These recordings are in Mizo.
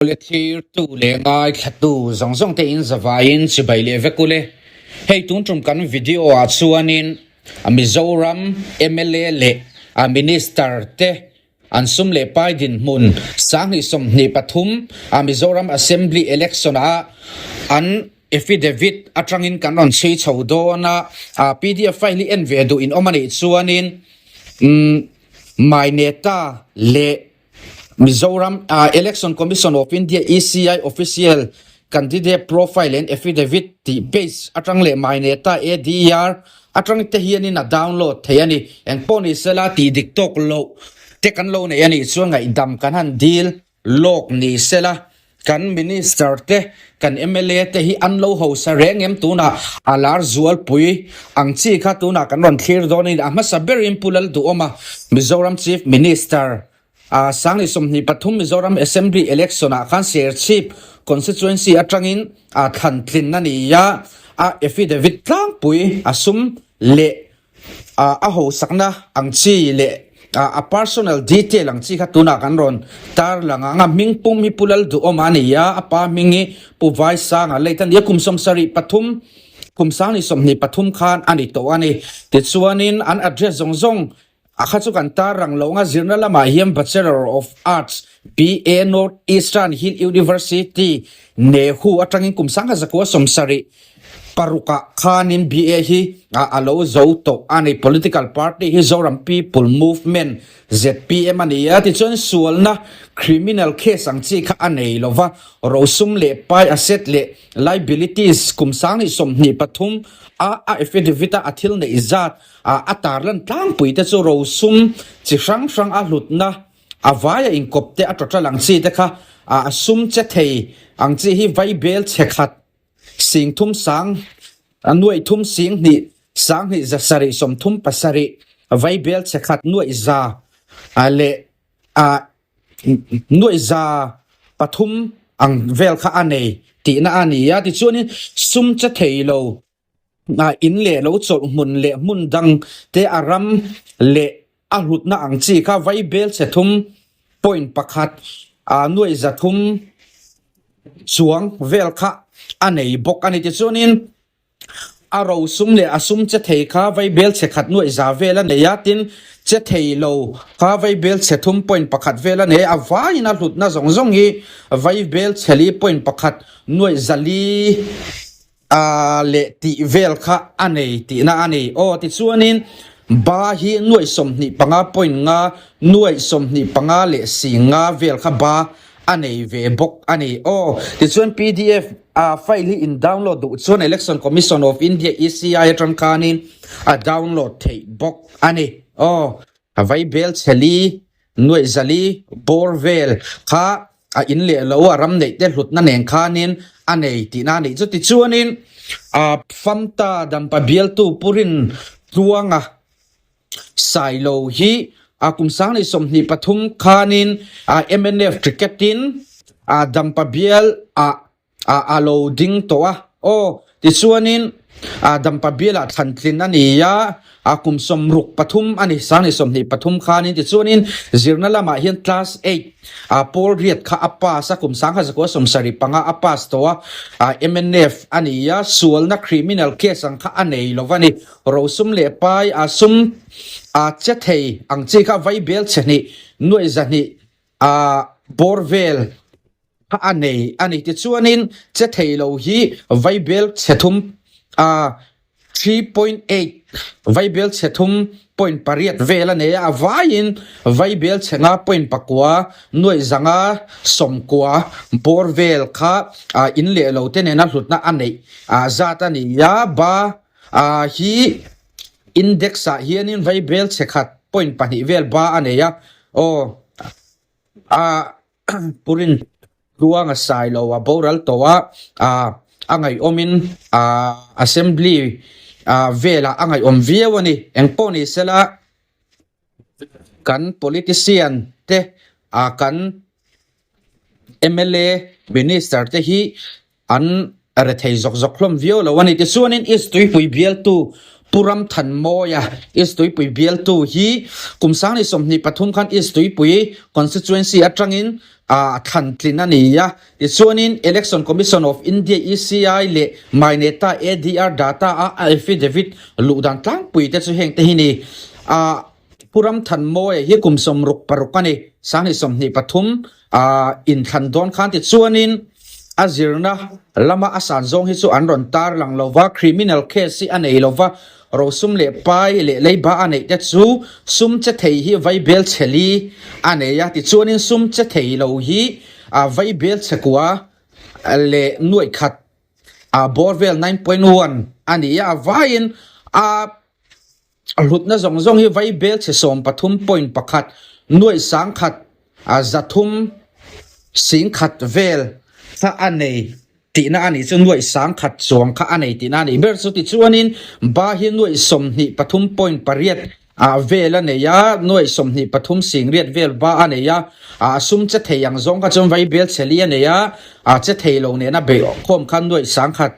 Awle thirtu leh ngaithlatu zawng zawng te in zavaiin chibai leh vek ule. Hei tun tum kan video ah chuanin Mizoram mla leh Minister te an sum leh pai dinhmun 2023 Mizoram Assembly Election ah an affidavit atangin kan rawn chhui chho dawn a, pdf file hi en ve duh in awm a nih chuanin Myneta leh Mizoram Election Commission of India, ECI, Official Candidate Profile and Affidavit tih page atang leh Myneta ADR atang te hianin a download thei a ni. Engpawh ni sela tih dik tawk loh te kan lo nei a nih chuan ngaihdam kan han dil lawk ni sela kan Minister te, kan mla te hi an lo hausa reng em tunah a lar zualpui ang chi kha tunah kan rawn thlir dawn a ni. A hmasa berin Pu Lalduhawma Mizoram Chief Minister a Sangli 23 Mizoram Assembly Election ah khan Serchhip Constituency atangin a thlan tlin a ni a, a affidavit tlangpui a sum leh a hausakna ang chi leh a personal detail ang chi kha tunah kan rawn tarlang ang a, hming pum hi Pu Lalduhawma a ni a, a pa hming hi Pu Vaisanga late a ni a, kum 73 kum 23 khan a ni tawh a ni. Tichuanin an address zawng zawng a kha chu kan tarlang lo ang a, zirna lamah hian Bachelor of Arts, BA, North Eastern Hill University, Nehu atangin kum 1970 Parukah khanin BA hi a lo zo tawh a ni. Political party hi Zoram People Movement, zpm, a ni a, tichuan sualna, criminal case, ang chi kha a nei lo va, rosum leh pai, asset leh liabilities, kum 2023 a a affidavit a a thil neih zat a tarlan tlangpui te chu rosum chi hrang hrang a hlutna a vaia inkawp te a total ang chi te kha a sum che thei ang chi hi vaibel chhe khat Sing thum sang, nuaih thum sing hnih, sang hnih za sarih 37, vaibel chhe khat nuaih za leh nuaih za pathum ang vel kha a nei tihna a ni a. Tichuanin sum che thei lo in leh lo chawlh hmun leh hmun dang te a ram leh a hlutna ang chi kha vaibel chhe thum point pakhat nuaih za thum chuang vel kha a nei bawk a ni. Tichuanin a rosum leh a sum che thei kha vaibel chhe khat nuaih za vel a nei a, tin che thei lo kha vaibel chhe thum point pakhat vel a nei a, a vaiin a hlutna zawng zawng hi vaibel chhe li point pakhat nuaih za li A leh tih vel kha a nei tihna a ni. Aw, tichuanin ba hi nuaih 25 point nga, nuaih 25 leh si nga vel kha ba a nei ve bawk a ni. Aw, tichuan pdf a file hi in download duh chuan Election Commission of India, ECI, atang khanin a download theih bawk a ni. Aw, a vaibel chheli Nuaih zali bawr vel kha a in leh lo a ram neih te hlutna nen khanin a nei tihna a nih chu. Tichuanin Famta Dampa bialtu Purin Tluanga Sailo hi kum 2023 khanin mnf ticket-in Dampa bial ah a lo ding tawh a. Aw, tichuanin Dampa bialah thlan tlin a ni a, a kum 63 a ni, 2023 khanin. Tichuanin zirna lamah hian class eight pawl riat kha a pass a, kum 1975 a pass tawh a, mnf a ni a, sualna criminal case ang kha a nei lo va ni. Rosum leh pai a sum a che thei ang chi kha vaibel chhe hnih, nuaih zahnih a bawr vel kha a nei a ni. Tichuanin che thei lo hi vaibel chhe thum a 3.8 vaibel chhe thum point pariat vel a nei a, a vaiin vaibel chhe nga point pakua nuaih zanga sawmkua bawr vel kha in leh lo te nena hlutna a neih zat a ni a. Ba hi index ah hianin vaibel chhe khat point pahnih vel ba a nei a. Aw a Purin tluang a sai lo a boral tawh a, a ngaihawmin assembly velah a ngaihawm viau a ni. Engpawh ni sela kan politician te kan mla minister te hi an rethei zawk zawk hlawm viau lo a ni. Tichuanin East Tuipui bialtu Pu Ramthanmawia, East Tuipui bialtu hi kum 2023 khan East Tuipui constituency atangin a thlan tlin a ni a. Tichuanin Election Commission of India, ECI, leh Myneta ADR data a affidavit luh dan tlangpui te chu heng te hi ni. Pu Ramthanmawia hi kum 66 a ni, 2023 inthlan dawn khan tichuanin a zirna lama a san zawng hi chu an rawn tar lang lo va, criminal case hi a nei lo va, rosum leh pai leh leiba a neih te chu sum che thei hi vaibel chhe li a nei a, tichuanin sum che thei lo hi vaibel chhe kua leh nuaih khat bawr vel 9.1 a ni a, a vaiin a A hlutna zawng zawng hi Vaibel chhe 13.1, nuaih 10,000, 300 singkhat vel kha a nei tihna a nih chu, nuaih 10,000 chuang kha a nei tihna a nih ber chu. Tichuanin ba hi nuaih 23.8 vel a nei a, nuaih 23 singriat vel ba a nei a, a sum che thei ang zawng kha chuan Vaibel chhe li a nei a, che thei lo nena beih khawm khan nuaih 10,000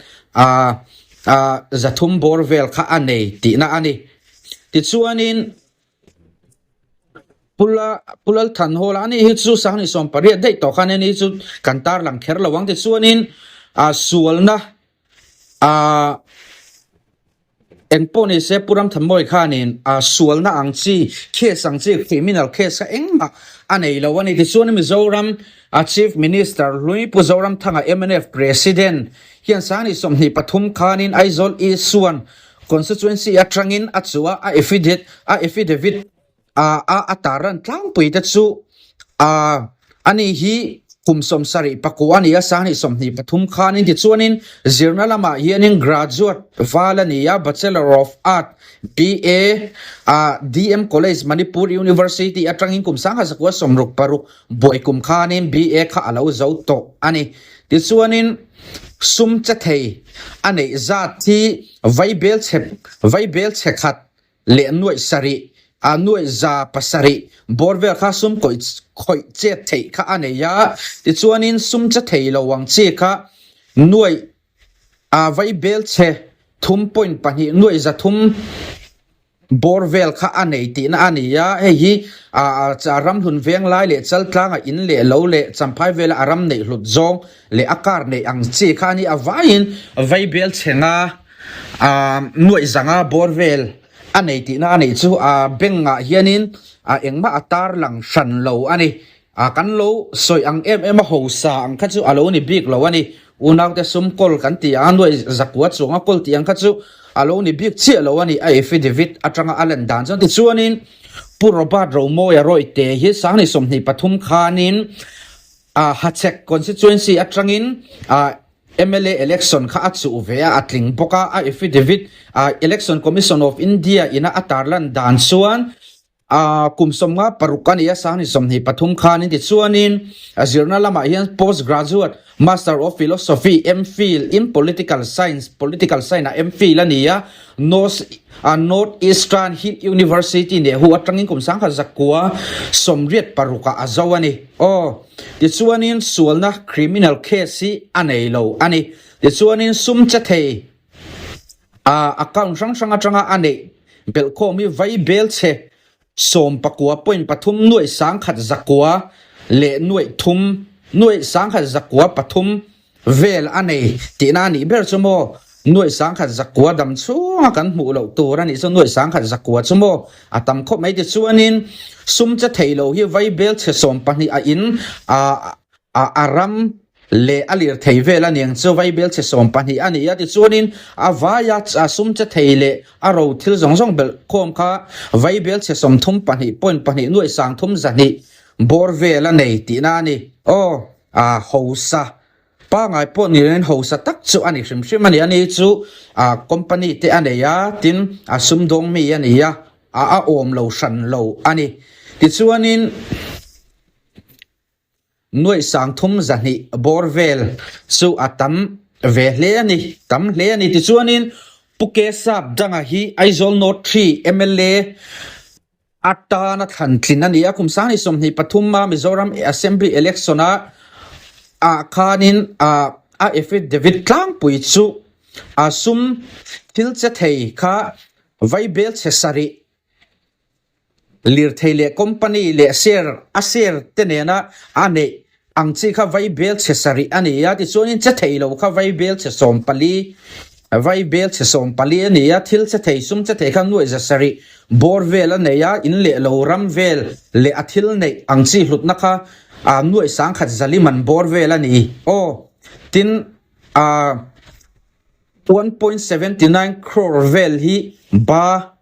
300 bawr vel kha a nei tihna a ni. Tichuanin Pula Pulalthan Hall a ni hi chu 2018 daih tawh khan ani chu kan tarlang kher lo ang. Tichuanin sualna eng pawh ni se Pu Ramthanmawi khanin sualna ang chi case ang chi criminal case kha engmah a nei lo a ni. Tichuanin Mizoram A Chief Minister hlui Pu Zoramthanga mnf President hian 2023 khanin Aizawl East chuan Constituency atangin a chu a, a affidavit a a tarlan tlangpui te chu a ani hi kum 74 a ni a, 2023 khanin tichuanin zirna lamah hianin graduate val a ni a, Bachelor of Art BA a DM College Manipur University atangin kum 1966 Buai kum khanin BA kha a lo zo tawh a ni. Tichuanin sum che thei a neih zat hi vaibel chhe vaibel chhe khat leh nuaih sarih a nuaih za pasarih bawr vel kha sum kawih khawih chet theih kha a nei a. Tichuanin sum che thei lo ang chi kha nuaih a vaibel chhe thum point pahnih nuaih za thum Bawr vel kha a nei tihna a ni a, hei hi a ramhlun veng lai leh chaltlanga in leh lo leh champhai vela a ram neih hlut zawng leh a kar neih ang chi kha a ni. A vaiin vaibel chhenga nuaih zanga bawr vel a nei tihna a nih chu a bengah hianin engmah a tarlang hran lo a ni. A kan lo sawi ang em em a hausa ang kha chu a lo ni bik lo a ni. Unaute sum kawl kan ti ang a, nuaih zakua chuang a kawl tih ang kha chu a lo ni bik chiah lo a ni. A affidavit atanga a lan dan chuan tichuanin Pu Robert Romawia Rawite hi 2023 khanin a Hachhek constituency atangin a mla election kha a chuh ve a, a tling bawk a. A affidavit a Election Commission of India ina a tarlan dan chuan A kum 56 a ni a, 2023 khanin tichuanin a zirna lamah hian Post Graduate Master of Philosophy, MPhil, in Political Science, Political Science ah MPhil a ni a, North North Eastern Hill University Nehu atangin kum 1986 ah a zo a ni. Aw, tichuanin sualna criminal case hi a nei lo a ni. Tichuanin sum che thei A account hrang hrang atanga a neih belhkhawm hi vai bel chhe 19 point pathum nuaih 10,000 zakua leh nuaih thum nuaih 10,000 zakua pathum vel a nei tihna a nih ber chu maw nuaih 10,000 zakua dam chhunga kan hmuh loh tur a nih chu nuaih 10,000 zakua chu maw a tam khawp mai tichuanin sum che thei lo hi vai bel chhe 12 a in a A ram leh a lir thei vel a niang chu Vaibel chhe 12 a ni a, tichuanin a vaia a sum che thei leh a ro thil zawng zawng belh khawm kha Vaibel chhe 32 point pahnih nuaih 30 zahnih bawr vel a nei tihna a ni. Aw, a hausa pangai pawh ni loin hausa tak chu a ni hrim hrim a ni. Ani chu a company te a nei a, tin a sumdawng mi a ni a, a awm lo hran lo a ni. Tichuanin. Nuaih 30 zahnih bawr vel chu a tam ve hle a ni, tam hle a ni. Tichuanin Pu Kesap Danga hi Aizawl North 3 mla atana thlan tlin a ni a, kum 2023 a Mizoram Assembly Election ah ah khanin a affidavit tlangpui chu a sum thil che thei kha. Vaibel chhe sarih lirthei leh company leh share a share te nena a neih ang chi kha vaibel chhe sarih a ni a, tichuanin che thei lo kha vaibel chhe 14 vaibel chhe 14 a ni a, thil che thei sum che thei kha nuaih za sarih bawr vel a nei a, in leh lo ram vel leh a thil neih ang chi hlutna kha nuaih sangkhat zali man bawr vel a ni. Aw, tin ah. 1.79 crore vel hi ba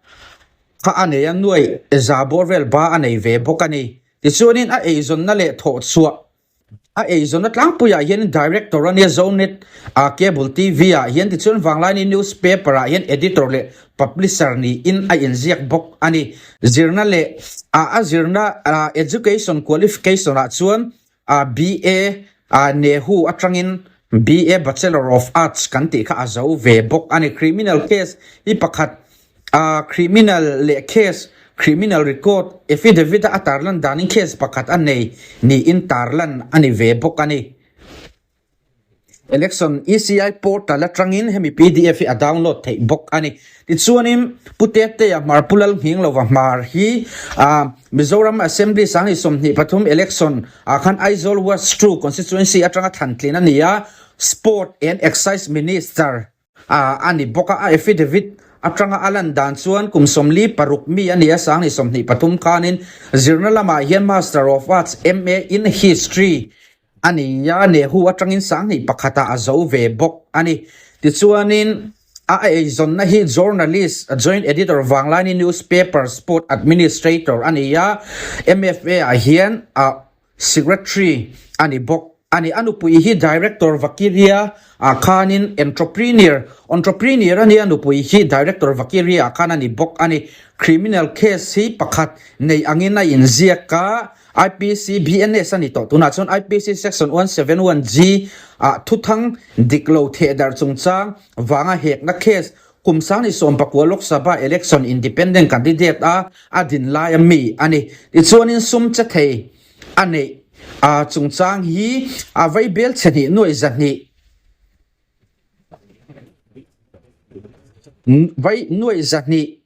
kha a nei a, nuai za bawr vel ba a nei ve bawk a ni. Tichuanin a eizawnna leh thawhchhuah a eizawnna tlangpuiah hian Director a nia Zonet a Cable TV ah hian tichuan Vanglaini Newspaper ah hian Editor leh Publisher niin a inziak bawk a ni. Zirna leh a a zirna Education Qualification ah chuan A BA a Nehu atangin BA Bachelor of Arts kan tih kha a zo ve bawk a ni. Criminal case hi pakhat a criminal leh case criminal record affidavit a tarlan danin case pakhat a nei niin tarlan a ni ve bawk a ni. Election ECI portal atangin hemi pdf hi a download theih bawk a ni. Tichuanin Pu Tetea Hmar Pu Lalnghing Lova Hmar hi Mizoram Assembly 2023 election ah khan Aizawl West 2 Constituency atanga thlantlin a ni a, Sport and Excise Minister a ni bawk a, a affidavit atanga a lan dan chuan kum 46 mi a ni a, 2023 khanin zirna lamah hian Master of Arts, MA, in History a ni a, Nehu atangin 2001 ah a zo ve bawk a ni. Tichuanin a eizawnna hi Journalist, Joint Editor Vanglaini Newspaper, Sport Administrator a ni a, MFA ah hian a Secretary a ni bawk a ni. A nupui hi Director Vakiria ah khanin Entrepreneur, Entrepreneur a ni a nupui hi Director Vakiria ah khan a ni bawk a ni. Criminal case hi pakhat nei angin a inziak a, IPC BNS a ni tawh. Tunah chuan IPC Section 171G ah thuthang dik lo thehdarh chungchang vanga hekna case Kum 2019 Lok Sabha election independent candidate a a din lai a mi a ni. Tichuanin sum che thei a neih a chungchang hi a vei bel chhe hnih nuaih zahnih vai nuaih zahnih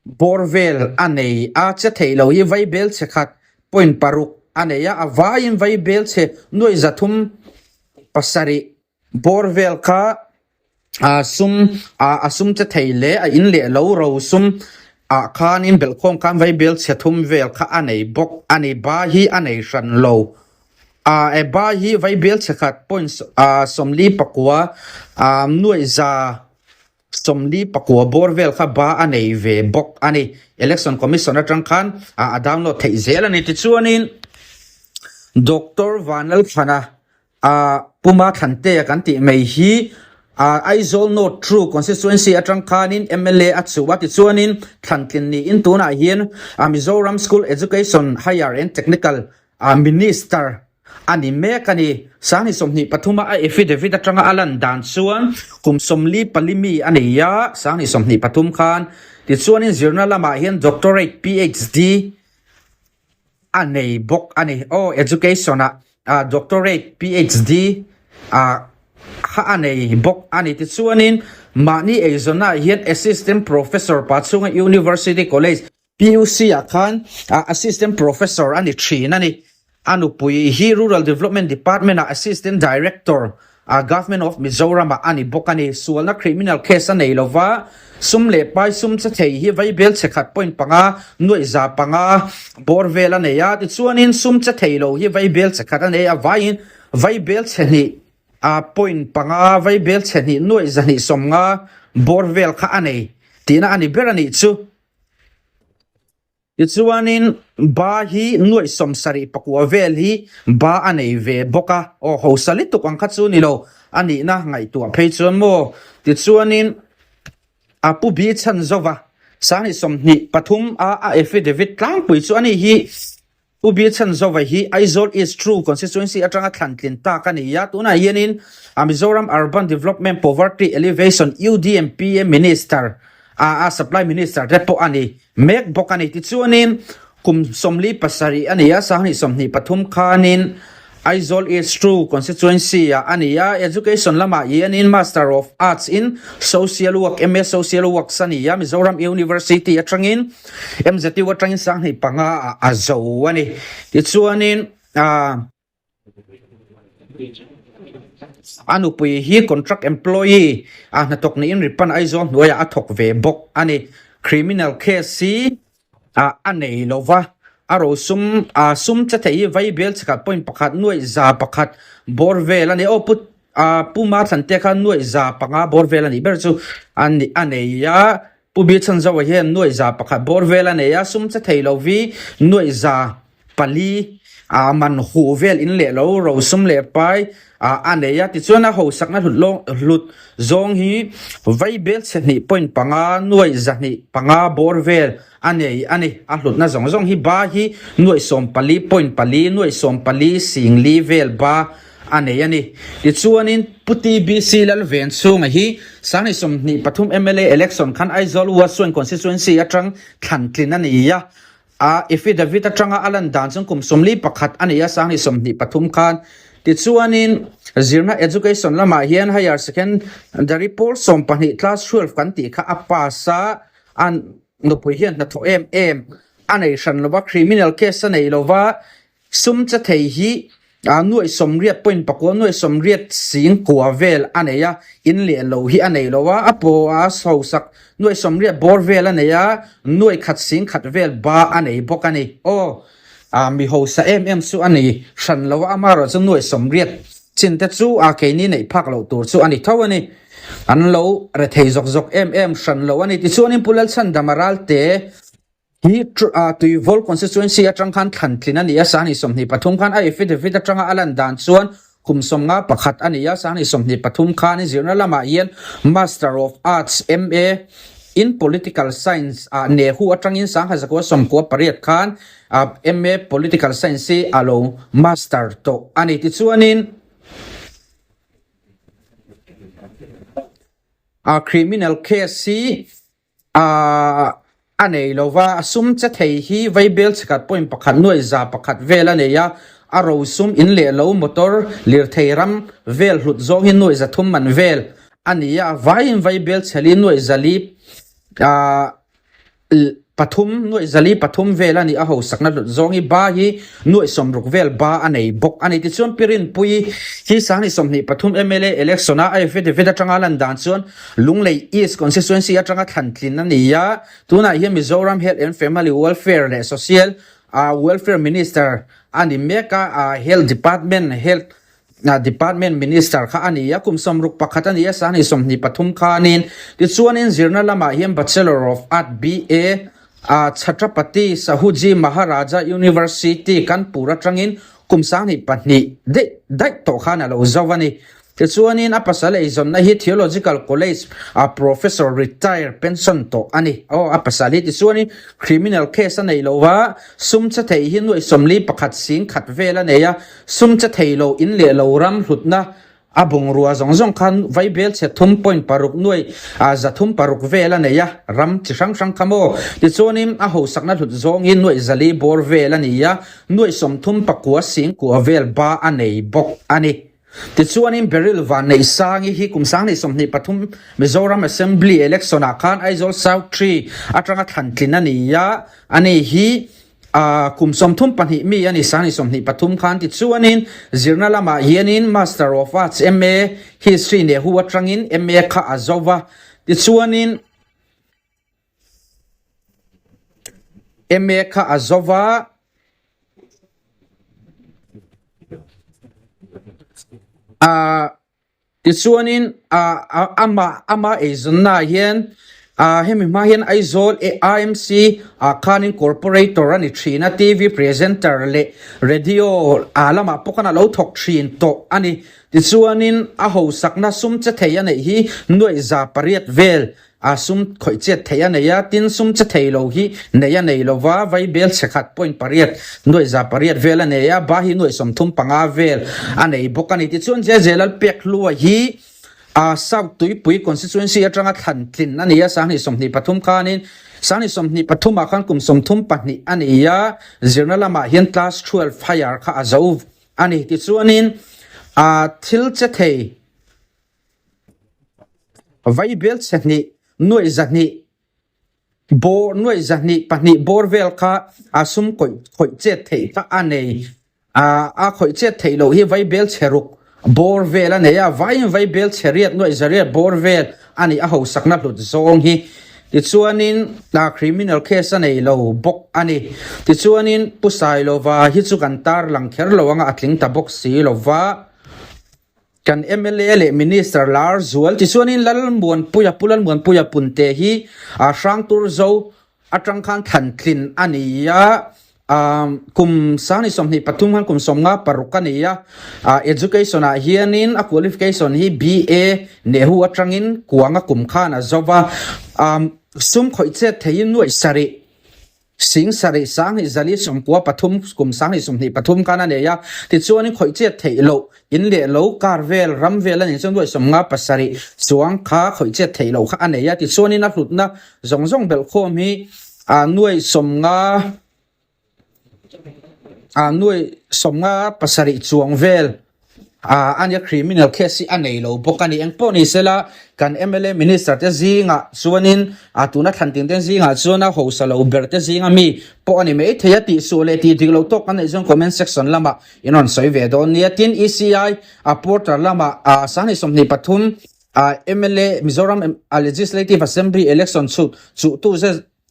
bawr vel a nei a che thei lo hi vai bel chhe khat point paruk a nei a, a vaiin vai bel chhe nuaih 307 Bawr vel kha a sum a sum che thei leh a in leh lo ro sum ah khanin belhkhawm khan vaibel chhe thum vel kha a nei bawk a ni. Ba hi a nei hran lo. A e ba hi vaibel chhe khat point 49 a nuaih za 44 bawr vel kha ba a nei ve bawk a ni. Election Commission atang khan a download theih zel a ni. Tichuanin Doctor Vanlalthlana A Puma Thlantea kan tih mai hi Aizawl North True Constituency atang khanin mla a chhuh a, tichuanin thlantlin niin tunah hian Mizoram School Education Higher and Technical Minister a ni mek a ni. 2023 a a affidavit atanga a lan dan chuan kum 44 mi a nei a, 2023 khan tichuanin zirna lamah hian Doctorate PhD a nei bawk a ni. Aw education ah doctorate PhD ah kha a nei bawk a ni. Tichuanin mahni eizawnna ah hian assistant professor Pachhunga University College, PUC, ah khan assistant professor a ni thin a ni. A nupui hi Rural Development Department ah assistant director A Government of Mizoram ah a ni bawk a ni. Sualna criminal case a nei lova, sum leh pai sum che thei hi vaibel chhe khat point panga nuaih za panga bawr vel a nei a, tichuanin sum che thei lo hi vaibel chhe khat a nei a, vaiin vaibel chhe hnih a point panga vaibel chhe hnih nuaih zahnih sawmnga bawr vel kha a nei tihna a ni ber a nih chu. Tichuanin ba hi nuaih 74 vel hi ba a nei ve bawk a, aw hausa lutuk ang kha chu ni lo a nihna ngaihtuah phei chuan maw. Tichuanin a Pu Bi Chhanzova 2023 a a affidavit tlangpui chu a ni hi. Pu Bi Chhanzova hi Aizawl East True Constituency atanga thlantlin tak a ni a, tunah hianin a Mizoram Urban Development Poverty Alleviation UDMPA Minister a a Supply Minister te pawh a ni mek bawk a ni. Tichuanin kum 47 a ni a, 2023 khanin. Aizawl East ii Constituency ah a ni a, Education lamah hianin Master of Arts in Social Work, MA Social Works, a ni a, Mizoram University atangin MZU atangin 2005 ah a zo a ni. Tichuanin ah a nupui hi contract employee ah hnathawk niin Rippan Aizawl hnuaiah a thawk ve bawk a ni. Criminal case hi ah a nei lo va, a rosum ah sum che thei hi Vaibel chhakhat point pakhat nuaih za pakhat bawr vel a ni. Aw pu ah Pu Mathlan te kha nuaih za panga bawr vel a nih ber chu a ni a nei a, Pu Bilchhanzoa hian nuaih za pakhat bawr vel a nei a, sum che thei lo vi nuaih za pali ah man huh vel in leh lo rosum leh pai ah a nei a, tichuan a hosakna hlut lawng hlut zawng hi Vaibel chhe hnih point panga nuaih zahnih panga bawr vel a nei a ni. A hlutna zawng zawng hi ba hi nuaih 14 point pali nuaih 14 sing li vel ba a nei a ni. Tichuanin Pu TBC Lalvenchhunga hi 2023 mla election khan Aizawl West Constituency atang thlan tlin a ni a, A affidavit atanga a lan dan chuan kum 41 a ni a, 2023 khan. Tichuanin zirna education lamah hian higher secondary pawl 12 class 12 kan tih kha a pass a, a nupui hian hnathawh em em a nei hran lova, criminal case a nei lova, Sum che thei hi nuaih 80 point pakua nuaih 80 sing kua vel a nei a, in leh lo hi a nei lo a, a paw a hausak nuaih 80 bawr vel a nei a, nuaih khat sing khat vel ba a nei bawk a ni. Aw, mi hausa em em chu a ni hran lo a, amaherawh chu nuaih 80 chin te chu a keini neih phak loh tur chu a ni tho a ni. An lo rethei zawk zawk em em hran lo a ni. Tichuanin Pu Lalchhandama Ralte Hi Tuivawl Constituency atang khan thlan tlin a ni a, 2023 khan a affidavit atanga a lan dan chuan kum 51 a ni a, 2023 khan zirna lamah hian Master of Arts, MA, in Political Science ah Nehu atangin 1998 khan MA Political Science hi a lo master tawh a ni. Tichuanin criminal case hi A nei lo va, a sum che thei hi Vaibel chhekhat point pakhat nuaih za pakhat vel a nei a, a rosum in leh lo motor lirthei ram vel hlut zawng hi nuaih za thum man vel a ni a, a vaiin Vaibel chheli nuaih zali pathum nuaih zali pathum vel a ni, a hosakna hlut zawng hi ba hi nuaih 60 vel ba a nei bawk a ni. Tichuan Pirinpui hi 2023 mla election a affidavit atanga lan dan chuan Lunglei East Constituency atanga thlan tlin a ni a, tunah hian Mizoram Health and Family Welfare leh Social Welfare Minister a ni mek a, Health Department Health Department Minister kha a ni a, kum 61 a ni a, 2023 khanin. Tichuanin zirna lamah hian Bachelor of Art, BA, Chhatrapati Shahuji Maharaja University, Kanpur atangin kum 22 daih daih tawh khan a lo zo a ni. Tichuanin a pasal eizawnna hi Theological College a Professor retire pension tawh a ni. Aw, a pasal hi tichuanin criminal case a nei lo va, sum che thei hi nuaih 41 sing khat vel a nei a, sum che thei lo in leh lo ram hlutna a bungrua zawng zawng khan vaibel chhe thum point paruk nuaih 306 vel a nei a, ram chi hrang hrang kha maw? Tichuanin a hosakna hlut zawng hi nuaih 400 bawr vel a ni a, nuaih 39 sing kua vel ba a nei bawk a ni. Tichuanin Beryl Vanneihsangi hi kum 2023 Mizoram Assembly Election ah khan Aizawl South Tree atanga thlan tlin a ni a, ani hi kum 32 mi a ni 2023 khan. Tichuanin zirna lamah hianin Master of Arts, MA, History Nehu atangin MA kha a zo va, tichuanin MA kha a zo va. Ahh tichuanin ah amah ama eizawnna ah hian ah hemi hma hian Aizawl IMC ah khanin corporator a ni thin a TV presenter leh radio ah lamah pawh khan a lo thawk thin tawh a ni tichuanin a hosakna sum che thei a neih hi nuaih 800 vel A sum khawih chet theih a nei a, tin sum che thei lo hi nei a nei lo va, Vaibel chhe khat point pariat nuaih 800 vel a nei a, ba hi nuaih 35 vel a nei bawk a ni. Tichuan JJ Lalpekhlua hi a South Tuipui constituency atanga thlan tlin a ni a, 2023 khanin 2023 ah khan kum 32 a ni a, zirna lamah hian class 12 higher kha a zo. a ni. Tichuanin thil che thei vaibel chhe hnih nuaih zahnih bawr nuaih zahnih pahnih bawr vel kha a sum kawih khawih chet theih kha a nei. A khawih chet theih loh hi vaibel chhe ruk bawr vel a nei a, vaiin vaibel chhe riat nuaih zariat bawr vel a nih a hausakna hlut zawng hi. Tichuanin criminal case a nei lo bawk a ni. Tichuanin Pu Sailova hi chu kan tarlang kher lo anga a tling ta bawk si lova. Kan mla leh Minister lar zual tichuanin Lalmuanpuia, Pu Lalmuanpuia Punte hi Hrangtur Zo atang khan thlantlin a ni a, kum 2023 khan kum 56 a ni a, education ah hianin a qualification hi BA Nehu atangin kuanga kum khan a zo va, sum khawih chet theiin nuaih sarih. Sing sarih sanghnih zali sawmkua pathum kum sanghnih 23 khan a nei a, tichuanin khawih chet theih loh in leh lo kar vel ram vel a nih chuan nuaih 57 chuang kha khawih chet theih loh kha a nei a, tichuanin a hlutna zawng zawng belhkhawm hi nuaih 50 nuaih 57 chuang vel A nia criminal case hi a nei lo bawk a ni. Eng pawh ni sela kan mla minister te zingah chuanin a tuna thlan ting te zingah chuan a hausa lo ber te zinga mi pawh a ni mai thei a tih suh leh tih dik lo tawk kan neih chuan comment section lamah in rawn sawi ve dawn nia. Tin ECI a portal lamah 2023 mla Mizoram Legislative Assembly election chhut chuhtu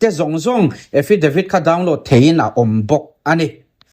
te zawng zawng affidavit kha download theiin a awm bawk a ni.